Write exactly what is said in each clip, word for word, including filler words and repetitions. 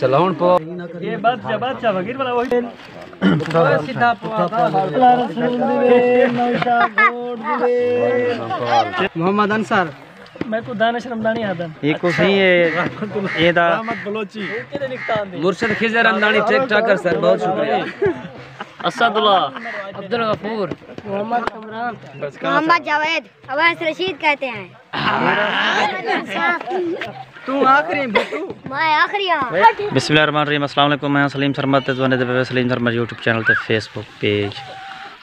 چلاؤن پو۔ یہ بادشاہ، بادشاہ فقیر والا وہی۔ سیدھا پوا تھا۔ محمد انصر۔ میں کو دانش رمضانی آدم۔ یہ کو صحیح ہے۔ یہ دا مرشد خضر رمضانی ٹک ٹاکر سر، بہت شکریہ۔ اسد اللہ۔ عبد الغفور۔ محمد عمران۔ محمد جاوید۔ اویس رشید کہتے ہیں۔ تو آخری بھٹو۔ میں آخری ہاں۔ بسم اللہ الرحمن الرحیم۔ السلام علیکم، میں سلیم سرمد تے تساں ݙیہدے پئے سلیم سرمد یوٹیوب چینل تے فیس بک پیج۔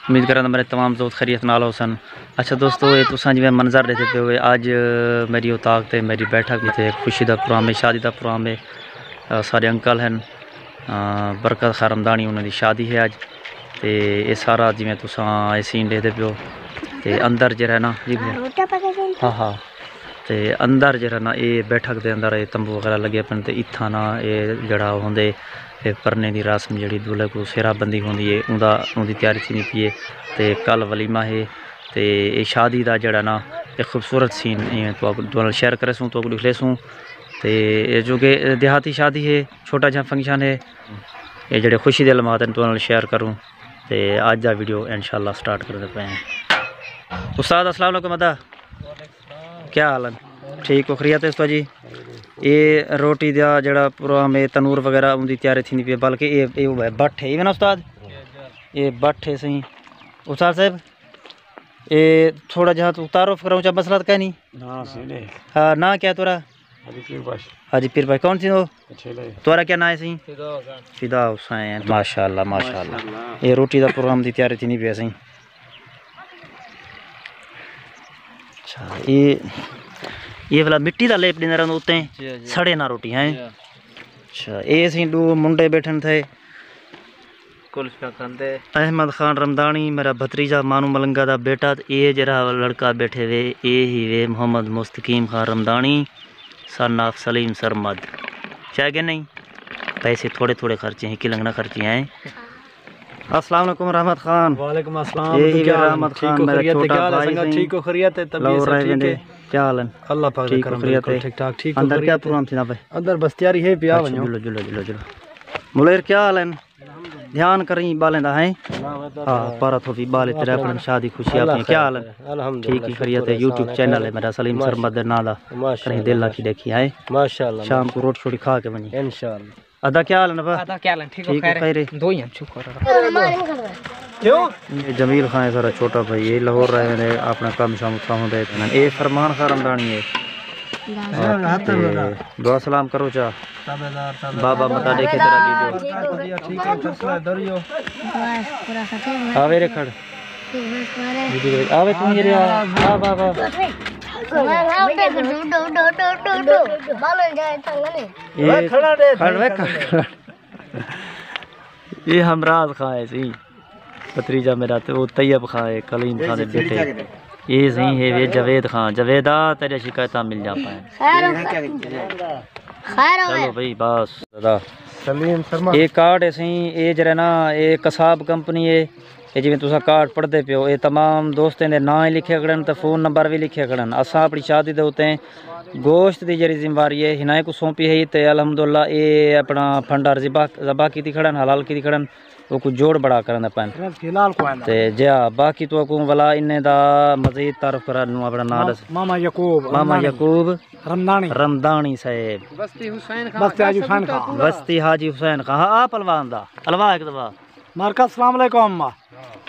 امید کراں میرے تمام دوست خیریت نال ہوسن۔ اچھا دوستو، یہ تساں جیویں منظر ݙیہدے پئے ہوئے، اج میری اتاق تے میری بیٹھک تے خوشی دا پروگرام ہے، شادی دا پروگرام ہے۔ آ، سارے انکل ہیں، آ، برکت خان رمضانی، انہاں دی شادی ہے اج۔ تے یہ سارا جیویں تساں یہ سین ݙیہدے پئے ہو تے اندر جیڑھا نا، جی بھیا۔ ہاں، ہاں۔ تے اندر جیڑھا نا، اے بیٹھک دے اندر اے تمبو وغیرہ لڳے پن تے اتھاں نا اے جیڑھا ہوندے، اے پرنے دی رسم جیڑھی دولہے کوں سہرا بندی ہوندی اے، اوندا، اوندی تیاری تھیندی پئی اے۔ تے کل ولیمہ ہے تے اے شادی دا جیڑھا نا، اے خوبصورت سین اے تہاکوں، تہاݙے نال شیئر کریسوں، تہاکوں ݙکھلیسوں۔ تے اے جو کہ دیہاتی شادی ہے، چھوٹا جیہا فنکشن ہے۔ اے جیڑھے خوشی دے لمحات ہن، تہاݙے نال شیئر کروں۔ تے اڄ دا ویڈیو انشاءاللہ سٹارٹ کریندے پئے ہیں۔ استاد السلام علیکم، ادا کیا حال ہے؟ ٹھیک ہو، خیریت ہے استاد جی؟ اے روٹی دا جیڑھا پروگرام ہے، تنور وغیرہ اوندی تیاری تھیندی پئی ہے، بلکہ اے، اے بٹ ہے، ایویں نا استاد؟ اے بٹ ہے صحیح۔ استاد صاحب، اے تھوڑا جیہا توں تعارف کراؤں چا، مسئلہ تاں کائے نی؟ ہاں، ناں کیا تہاݙا؟ حاجی پیر بخش۔ حاجی پیر بخش، کون سی ہو؟ اچھے لے۔ تہاݙا کیا ناں ہے سی؟ فدا حسین۔ فدا حسین، ماشاءاللہ، ماشاءاللہ۔ ماشاءاللہ۔ اے روٹی دا پروگرام دی تیاری تھیندی پئی سی۔ اچھا، اے، اے والا مٹی دا لیپ ݙیندا رہندے اتے؟ جی، جی۔ سڑے نہ روٹی ہیں؟ جی۔ اچھا، اے سی ݙو منڈے ٻیٹھن تھے۔ کلفیاں کھاندے۔ احمد خان رمضانی، میرا بھتریجا، مانو ملنگا دا بیٹا، تے اے جیڑھا لڑکا ٻیٹھے وے، اے ہی وے محمد مستقیم خان رمضانی، سن آف سلیم سرمد۔ چائے گے نہیں؟ پیسے تھوڑے تھوڑے خرچے ہیں، کلنگ نہ خرچے ہیں۔ السلام علیکم رحمت خان۔ وعلیکم السلام۔ اے ہی وے رحمت خان، میرا چھوٹا بھائی سئیں۔ ٹھیک ہو، خیریت ہے؟ طبیعت لاہور رہے ویندے۔ کیا حال ہے؟ اللہ پاک دا کرم، بالکل ٹھیک ٹھاک۔ ٹھیک ہو، اندر کیا پروگرام تھیندا پئے؟ اندر بس تیاری ہے، پیا ونڄو۔ جلو، جلو، جلو، جلو۔ ملیر کیا حال ہے؟ دھیان کریں ٻالیں دا ہیں۔ ہاں، پارا تھوپی ٻالے تیرے اپݨی شادی خوشی اپݨی۔ کیا حال ہے؟ الحمدللہ، ٹھیک ہی، خیریت ہے۔ یوٹیوب چینل ہے میرا سلیم سرمد دے ناں دا۔ کریں دل لا کے ݙیکھی آئے۔ ماشاءاللہ۔ شام کوں روٹی شوٹی کھا کے ونڄی۔ انشاءاللہ۔ ادا کیا حال ہے نبا؟ ادا کیا حال ہے؟ ٹھیک ہو، خیر ہے؟ دو ہی ہیں، شکر ہے۔ کیوں؟ یہ جمیل خان ہے سارا چھوٹا بھائی، یہ لاہور رہے ہیں، اپنا کم شام اتھاں ہوندے۔ اے فرمان خان رمضانی ہے۔ تے دعا سلام کرو چا۔ بابا متا ݙیکھے تیرا ویڈیو۔ آوے رے کھڑ۔ آوے توں میرے آ، آ بابا۔ یہ کھڑ وے کھڑ۔ یہ ہمراز خان ہے سی۔ بھتریجا میرا تے او طیب خان ہے، کلیم خان دے بیٹے۔ اے سئیں ہے وے جاوید خان۔ جاویدا، تیݙیاں شکایتاں مل جاپئن۔ خیر ہو۔ خیر ہو۔ چلو بھئی، بس۔ سلیم سرما۔ اے کارڈ ہے سئیں، اے جیڑھا نا، اے قصاب کمپنی ہے۔ اے جیویں تساں کارڈ پڑھدے پیو، اے تمام دوستیں دے ناں ہی لکھے کھڑن تے فون نمبر وی لکھے کھڑن۔ اساں اپݨی شادی دے اتے گوشت دی جیڑھی ذمہ واری ہے، ہنائیں کوں سونپی ہئی تے الحمدللہ اے اپݨا پھنڈار ذبح، ذبح کیتی کھڑن، حلال کیتی کھڑن۔ اوکوں جوڑ بڑا کرݨ دا پئن۔ رزق حلال کھوائندا۔ تے جیا، باقی تہاکوں ولا انہیں دا مزید تعارف کرا ݙیوں، اپݨا ناں ݙس۔ ماما یعقوب ماما رمضانی۔ یعقوب رمضانی۔ رمضانی صاحب۔ بستی حسین خان۔ بستی حاجی حسین خان۔ بستی حاجی حسین خان۔ ہاں، آپ الوا آندا۔ الوا ہک دفعہ۔ مارکا السلام علیکم۔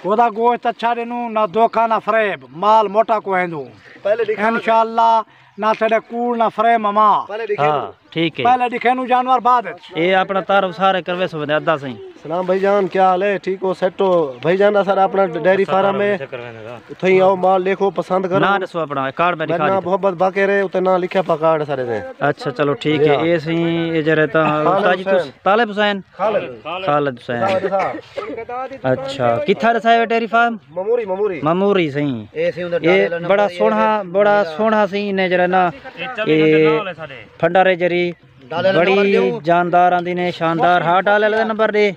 اودا گوشت اچھا ݙینوں، نہ دھوکا نہ فریب، مال موٹا کھوائیندوں۔ انشاءاللہ۔ نہ تیݙے کوڑ نہ فرے ماما۔ پہلے ݙکھے ہاں، ݙو۔ ٹھیک ہے۔ پہلے ݙکھے نوں جانور بعد اچ۔ اے اپݨا تعارف سارے کرویسو ویندے، ادا سئیں۔ سلام بھائی جان، کیا حال ہے؟ ٹھیک ہو؟ سیٹ ہو؟ بھائی جان دا سارا اپݨا ڈیری فارم ہے۔ اتھائیں آؤ، مال ݙیکھو، پسند کرو۔ ناں ݙسو اپݨا، کارڈ میں ݙکھا ݙتا۔ محبت باقر ہے، اتے ناں لکھیا پا کارڈ سارے تے۔ اچھا، چلو ٹھیک ہے۔ جی ہاں۔ اے سئیں، اے جیڑھے تاں استاد جی، طالب حسین؟ خالد۔ خالد حسین۔ اچھا، کتھاں ݙسائے ڈیری فارم؟ مموری، مموری۔ مموری سئیں۔ اے سئیں اندر اے ڈالے والا بڑا نمبر، اے سوہݨا، بڑا سوہݨا سئیں، انہیں جیڑھا نا، اے پھنڈارے جیڑھی ڈالے والا نمبر بڑی ݙیو۔ جاندار آندی نے، شاندار۔ ہاں، ڈالے والے دا نمبر ݙے۔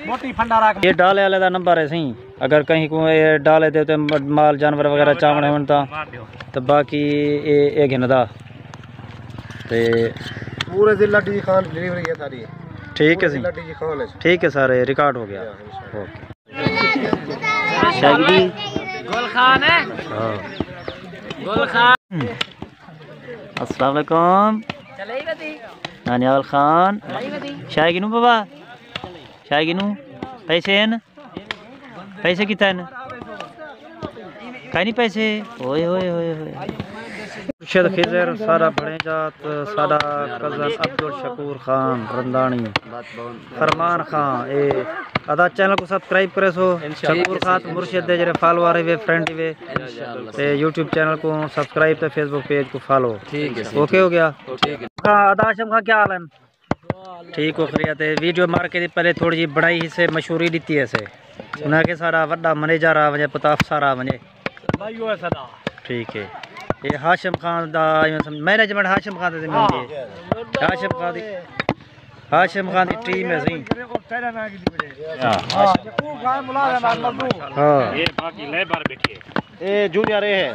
موٹی پھنڈارا۔ اے ڈالے والے دا نمبر ہے سئیں، اگر کہیں کوں اے ڈالے دے تے مال جانور وغیرہ چاوݨے ہون تاں، تے باقی اے، اے گھندا۔ تے پورے ضلع ڈی جی خان ڈلیوری ہے ساری۔ ٹھیک ہے پورے سی۔ ضلع ڈی جی خان ہے۔ ٹھیک ہے سر، ریکارڈ ہو گیا۔ ہاں، انشاءاللہ۔ اوکے۔ شاگردی۔ گل خان ہے۔ ہاں۔ گل خان۔ السلام علیکم۔ چلے ہی ودی۔ نانیال خان۔ چلے ہی ودی۔ شاہ گنو بابا۔ شاہ گنو۔ پیسے ہیں نا؟ پیسے کتنے ہیں؟ کائے نہیں پیسے؟ اوئے ہوئے ہوئے ہوئے۔ مرشد خضر، سارا بھڑیں جات، ساڈا کزن عبدالشکور خان رنداݨی، فرمان خان، اے ادا چینل کوں سبسکرائب کریسو۔ شکور خان مرشد دے جڑے فالوور ہوئے، فرینڈ ہوئے، تے یوٹیوب چینل کوں سبسکرائب تے فیس بک پیج کوں فالو۔ ٹھیک ہے۔ اوکے ہو گیا؟ ٹھیک ہے۔ ہاں، ادا ہاشم خان کیا حال ہے؟ ٹھیک ہو خیریت ہے۔ ویڈیو مار کے دی پہلے تھوڑی جی بݨائی ہسے، مشہوری ݙتی ہسے۔ انہاں کے سارا وݙا منیجر آ ونڄے، پتہ افسر آ ونڄے۔ ٹھیک ہے۔ اے ہاشم خان دا مینجمنٹ ہاشم خان دے ذمہ ہوندی ہے۔ ہاشم خان دی، ہاشم خان دی ٹیم ہے سئیں۔ ہاں۔ اے باقی لیبر بیٹھی ہے۔ اے جونیئر اے ہے۔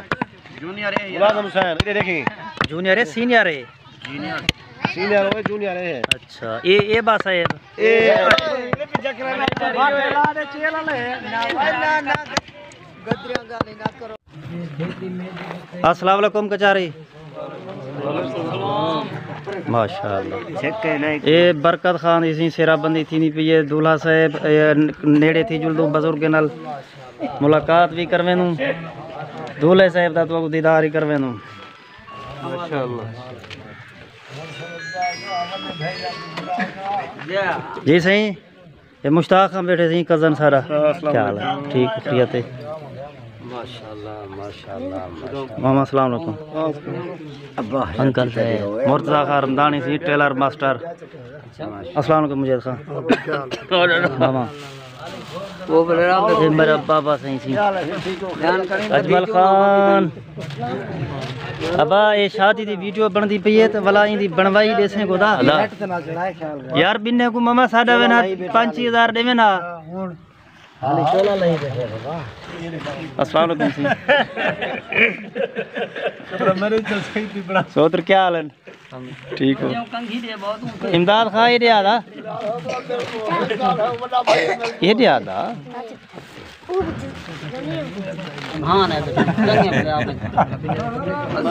جونیئر اے ہے۔ ملازم حسین، اے ݙیکھیں۔ جونیئر ہے، سینئر ہے؟ سینئر ہوئے، جونیئر ہے۔ اچھا، اے، اے بس ہے۔ اے السلام علیکم کچاری۔ ماشاءاللہ۔ اے برکت خان دی سئیں سیرہ بندی تھیندی پئی ہے۔ دولہا صاحب، اے، نیڑے تھی جلدو بزرگ نال ملاقات وی کرویندوں۔ دولہے صاحب دا تو دیدار ہی کرویندوں۔ ماشاءاللہ۔ جی سئیں، اے مشتاق خان بیٹھے سئیں، کزن سارا۔ السلام علیکم۔ کیا حال ہے؟ ٹھیک، خیریت ہے؟ ماشاءاللہ، ماشاءاللہ، ماشاءاللہ۔ ماما، السلام علیکم۔ انکل سے مرتضی خان رمدانی سی، ٹیلر ماسٹر۔ السلام علیکم مجید خان۔ ماما۔ اے میرا بابا سئیں سی۔ اجمل خان۔ ابا، اے شادی دی ویڈیو بݨدی پئی ہے تے ولا ایندی بݨوائی ݙیسیں خدا۔ یار، بنھے کوں ماما ساݙا وینا پنج چھ ہزار ݙیویں نا۔ السلام علیکم سئیں۔ سوتر کیا حال ہے؟ ٹھیک ہو؟ امداد خان، ایݙے آ دا۔ ایݙے آ دا۔ ہاں، نہیں تو چنگے بندے آپ۔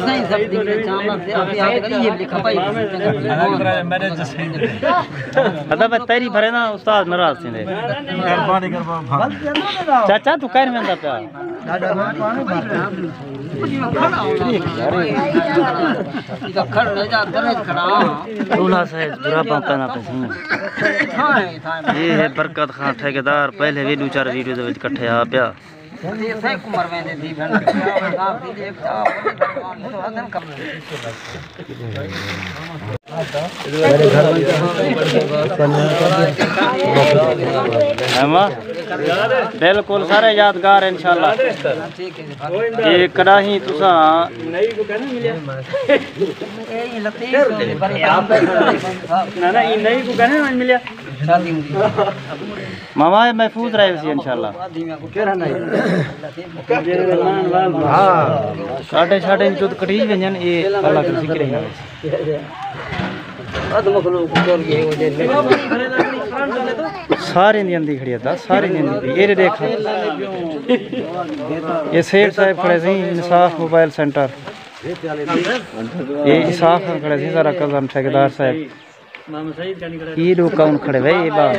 صحیح سب دن چاول سے ابھی آ گئی، یہ لکھا پائی۔ ادا بس تیری بھرے نا، استاد ناراض تھیندے۔ مہربانی کر بابا۔ چاچا، تو کہہ ویندا پیا۔ ݙولھا صاحب جراباں پہنا پئے سن۔ یہ ہے برکت خان ٹھیکیدار، پہلے وی ݙو چار ویڈیو دے وچ کٹھے آ پیا۔ ہاں، بالکل سارے یادگار انشاءاللہ۔ یہ کڑاہی تساں نہ، نہ، یہ نہیں کو کہنے میں ملیا۔ ماما، یہ محفوظ رہے سی انشاءاللہ۔ ہاں۔ ساڈے، ساڈے جد کٹی ونجن، یہ اللہ کا ذکر ہی نہ ہوئے۔ سارے دی اندھی کھڑی ہے، سارے دی اندھی۔ یہ دیکھ۔ یہ سیٹھ صاحب کھڑے سی، انصاف موبائل سینٹر۔ یہ اسحاق خان کھڑے سی، سارا کزن ٹھیکیدار صاحب۔ یہ ݙو کون کھڑے وے، یہ با-،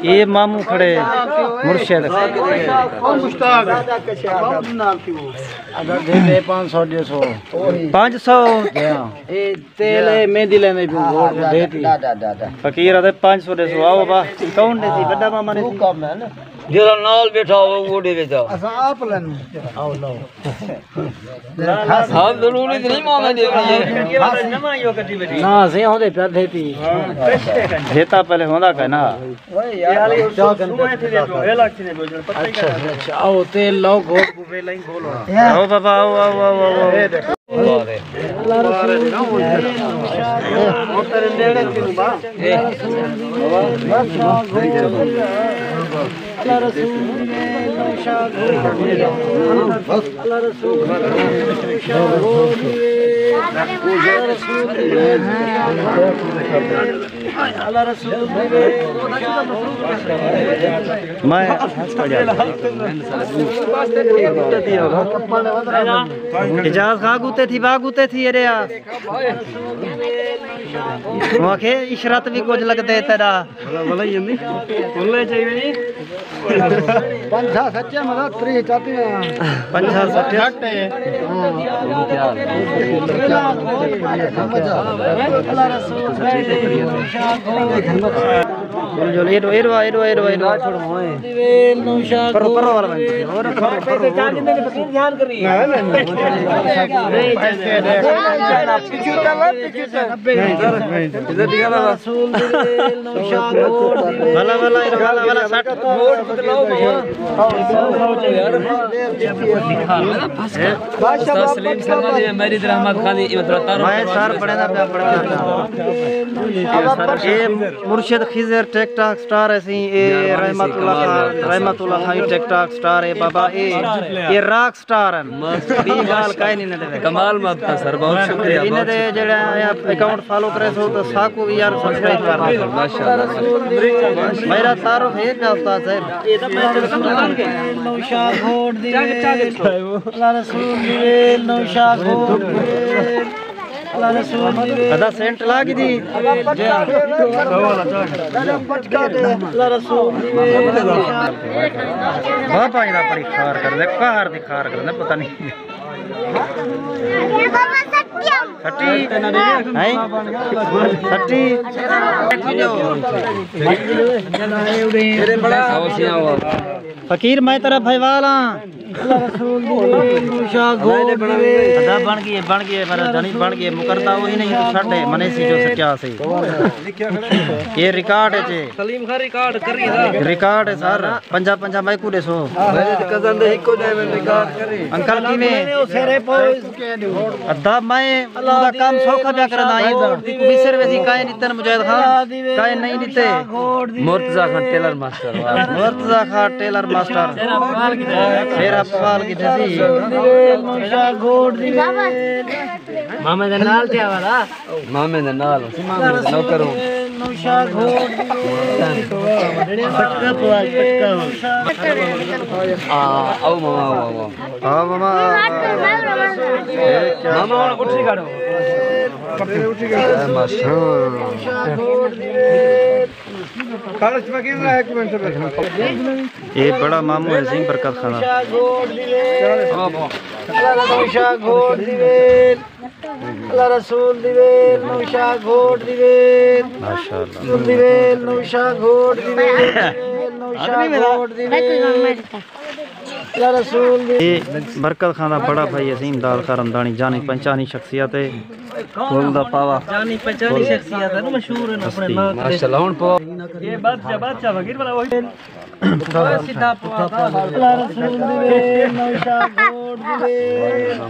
یہ ماموں کھڑے، مرشد۔ اگر دے دے پانچ سو، ݙیسو۔ پانچ سو؟ جی ہاں۔ اے تیل اے، مہندی لیندے پیوں، ووٹ دے تی۔ فقیر آدھے پانچ سو ݙیسو، آؤ با۔ کون ݙے سی؟ وݙا ماما نے سی۔ جیڑھا نال ٻیٹھا ہووے، او ݙے ویچا۔ اساں آپ لینوں۔ آؤ، لو۔ ہاں، ضروری تے نہیں مانگا جی۔ نہ، سئیں ہوندے پیا ڈھیتی۔ ڈھیتا پہلے ہوندا کائے نا۔ اچھا، اچھا، آؤ، تیل لاؤ، گھول کو ویلا ہی گھولو۔ آؤ بابا، آؤ، آؤ، آؤ، آؤ، آؤ۔ اللہ رسول۔ اللہ رسول، اللہ رسول، اللہ رسول۔ میں اعجاز خاں گتے تھی، واہ گتے تھی، ایرے آ۔ ماکھے عشرت بھی کچھ لگدے تیرا۔ پنجا سچے مدد تری چاتی نا۔ پنجا سچے۔ جل جل، ایڈو، ایڈو، ایڈو، ایڈو، ایڈو۔ پرو، پرو والا بن۔ اور پرو، پرو، پرو۔ بھلا، بھلا، بھلا، بھلا، سٹ۔ استاد سلیم سرور جی، میری رحمت خانی، یہ مطلب تعارف میں کروا سر دیں۔ پڑھے دا پیا، پڑھے دا پیا۔ اے مرشد خضر ٹک ٹاک سٹار ہے سی، اے یار، مانی رحمت سی اللہ کمال خان، ہے۔ رحمت اللہ خان ٹک ٹاک سٹار ہے بابا، اے، اے راک سٹار ہیں۔ مست۔ بی گال کائے نہیں نہ دے۔ کمال مت تھا سر، بہت شکریہ، انہیں بہت دے شکریہ۔ جڑا اکاؤنٹ فالو کرے سو تو ساکو بھی یار سبسکرائب کر دے۔ ماشاءاللہ۔ میرا تعارف ہے نا استاد صاحب۔ نوشا گھوڑ دی ویل، اللہ رسول دی ویل، نوشا گھوڑ دی ویل، اللہ رسول دی ویل۔ ادا سینٹ لا کے دی۔ اللہ رسول دی ویل۔ بابا جی دا بڑی خار کر دے، قہر دی خار کر دے، پتہ نہیں۔ سٹی۔ ہیں؟ سٹی۔ فقیر میں تیرا بھائی والا۔ ادا بن گئی، بن گئی، میرا دھنی بن گئی، مکرتا وہی نہیں تو سٹے، منے سی جو سچا سی۔ یہ ریکارڈ ہے جی۔ سلیم خان ریکارڈ کر رہی ہے۔ ریکارڈ ہے سر، پنجا پنجا میں کو دے سو۔ میرے تے کزن دے ہکو دے میں ریکارڈ کری۔ انکل کیویں؟ ادا میں دا کم سوکھا پیا کرنا ہے۔ بسر ویسی کائے نہیں تن مجاہد خان، کائے نہیں دیتے۔ مرتضی خان ٹیلر ماسٹر، واہ۔ Murtaza Khan tailor master. شیر اقبال کی جیسی۔ مامے دے نال تھیا والا۔ مامے دے نال، مامے دے نوکر ہوں۔ آ، آؤ ماما، آؤ، آؤ، آؤ۔ ہاں ماما۔ ماما ہن اٹھی کھڑو۔ اے ماشاءاللہ۔ اے بڑا مامو ہے سنگھ برکت خانہ۔ نوشا گھوڑ دی ویل۔ اللہ رسول دی ویل، نوشا گھوڑ دی ویل۔ ماشاءاللہ۔ رسول دی ویل، نوشا گھوڑ دی ویل، نوشا گھوڑ دی ویل۔ اللہ رسول دی۔ اے برکت خان دا بڑا بھائی عظیم داد خان رمدانی، جانی پہچانی شخصیت ہے۔ پھول دا پاوا۔ جانی پہچانی شخصیت ہے نا، مشہور ہے نا اپنے ہستی۔ نام تے۔ ماشاءاللہ، ہن پاوا۔ اے بادشاہ، بادشاہ فقیر والا وہی۔ سدھا پوا۔ اللہ رسول دی ویل، نوشا گھوڑ دی ویل۔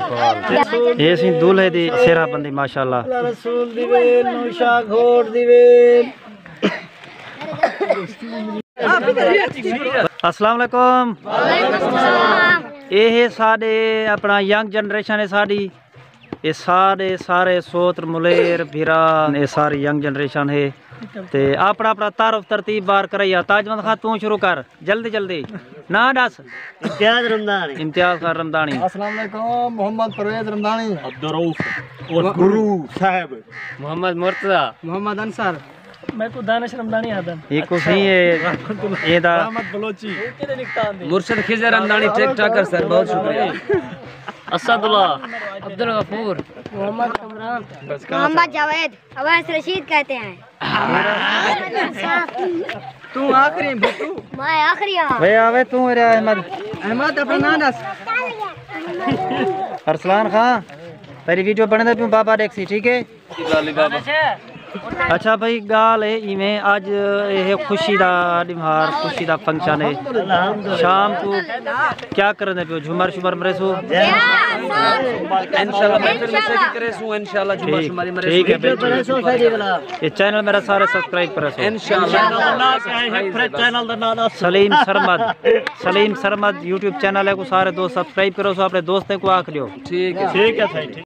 اے سی دولہے دی سہرا بندی، ماشاءاللہ۔ اللہ رسول دی ویل، نوشا گھوڑ دی ویل۔ السلام علیکم۔ اے ہے ساڈے اپنا ینگ جنریشن ہے ساڈی۔ اے ساڈے سارے سوتر ملیر بھرا، اے ساری ینگ جنریشن ہے۔ تے اپنا اپنا تعارف ترتیب وار کرائیا۔ تاجمند خان توں شروع کر، جلدی جلدی۔ ناں ڈس۔ امتیاز رمضانی۔ امتیاز خان رمضانی۔ السلام علیکم، محمد پرویز رمضانی۔ عبدالرؤف عرف گرو صاحب۔ محمد مرتضی۔ محمد انصر۔ میکوں دانش رمضانی آہدن۔ یہ کسی ہے، یہ دا۔ احمد بلوچی۔ مرشد خضر رمضانی ٹک ٹاکر سر، بہت شکریہ۔ اسد اللہ۔ عبدالغفور۔ محمد عمران۔ محمد جاوید۔ اویس رشید کہتے ہیں۔ تو آخری ہیں بھٹو۔ میں آخری ہاں۔ وے آوے تو رہا احمد۔ احمد اپنا ناں دس۔ ارسلان خان، تیری ویڈیو بنے دے پیوں، بابا ڈیکسی، ٹھیک ہے؟ اچھا بھائی، گال ہے ایویں، اج یہ خوشی دا ڈیوار، خوشی دا فنکشن ہے۔ شام کو کیا کرنے پیو؟ جھمر شمر مرے سو؟ انشاءاللہ محفل میں شرکت کرے سو، انشاءاللہ جھمر ٹھیک، شماری مرے ٹھیک سو۔ ہے بھائی، ٹھیک۔ یہ چینل میرا سارے سبسکرائب کرے سو۔ انشاءاللہ۔ سلیم سرمد، سلیم سرمد یوٹیوب چینل ہے، کو سارے دوست سبسکرائب کرو سو، اپنے دوستیں کو آکھ دیو۔ ٹھیک ہے۔ ٹھیک ہے سائیں، ٹھیک۔